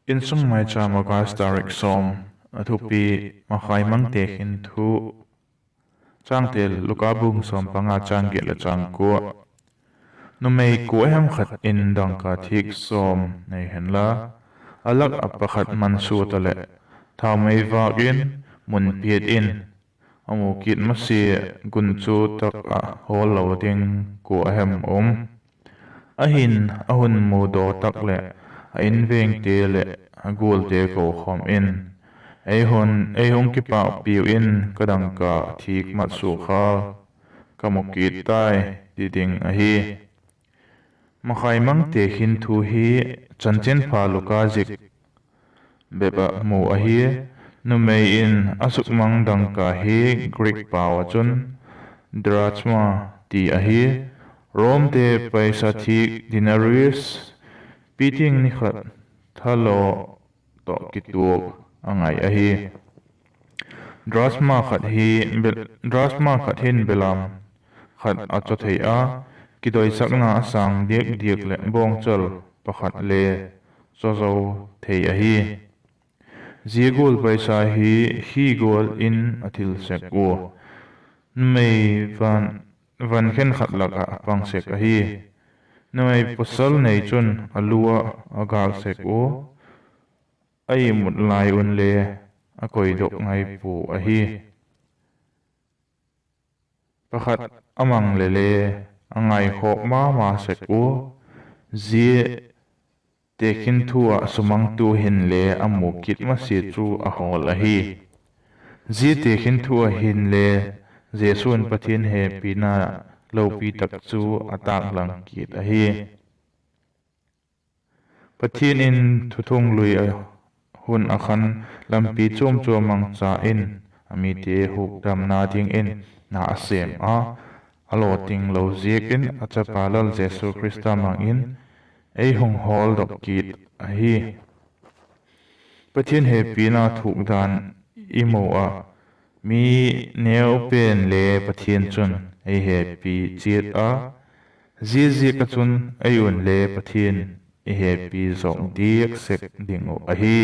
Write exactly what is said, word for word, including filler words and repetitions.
Insung Maicham, August tarik sawm. A thupi: Makhai mang tekhin thu. Changtel: Luka bung sawm panga, chang giat leh chang kua. Numei kua hem khat in dangka thîk sawm nei henla, a lak ah pakhat mansuat a leh, thaumei vâk in, mun piat in, a mu kit masia gunchu tak ah hawl lo ding kua a hem um? Ahi'n, a hun mudaw tak leh a invengte leh a gualte kokhawm in, 'Ei hun, ei hung kipakpiu in, ka dangka thîk mat sua kha ka mu kit tai,' ti ding ahi. Makhai mang tekhin thu hi Chanchinpha Luka zik bep ah mu ahi. Numei in a sukmang dangka hi Greek pau ah chun drachma ti ahi. Romte paisa thîk denarius, piting ni khat thalo tawh kituak a ngai ahi. Drachma khat hi, drachma khat hin belam khat a chaw thei a, kidoisakna a sâng diak diak leh bawngchal pakhat le chaw zo thei ahi. Zia gual paisa hi khi gual in a thil sek ua, numei van, van khenkhat lak ah a pang sek ahi. Numei pawsal nei chun a lu ah a gâk sek ua, a imut lai unle a koidok ngai pua ahi. Pakhat a mang lele a ngaikhawk ma ma sek ua, zia tekhin thu ah sumangtu hinle a mu kit masia chu a hawl ahi. Zia tekhin thu ah hinle Jesu'n Pathian hepina lopi tak chu a tâklang kit ahi. Pathian in thuthung lui a hun ah khan lampi chuam chuam mangcha in a mite hukdamna dingin na a sêm a, a lawting lo ziakin a chapa Lal Jesu Khrista mang in ei hung hawldok kit ahi. Pathian hepina thuk dan i mu ah, mi neu pen le Pathian chun ei hepi chiat a, ziaziak ah chun ei un le Pathian i hepi zawk diak sek ding uh ahi.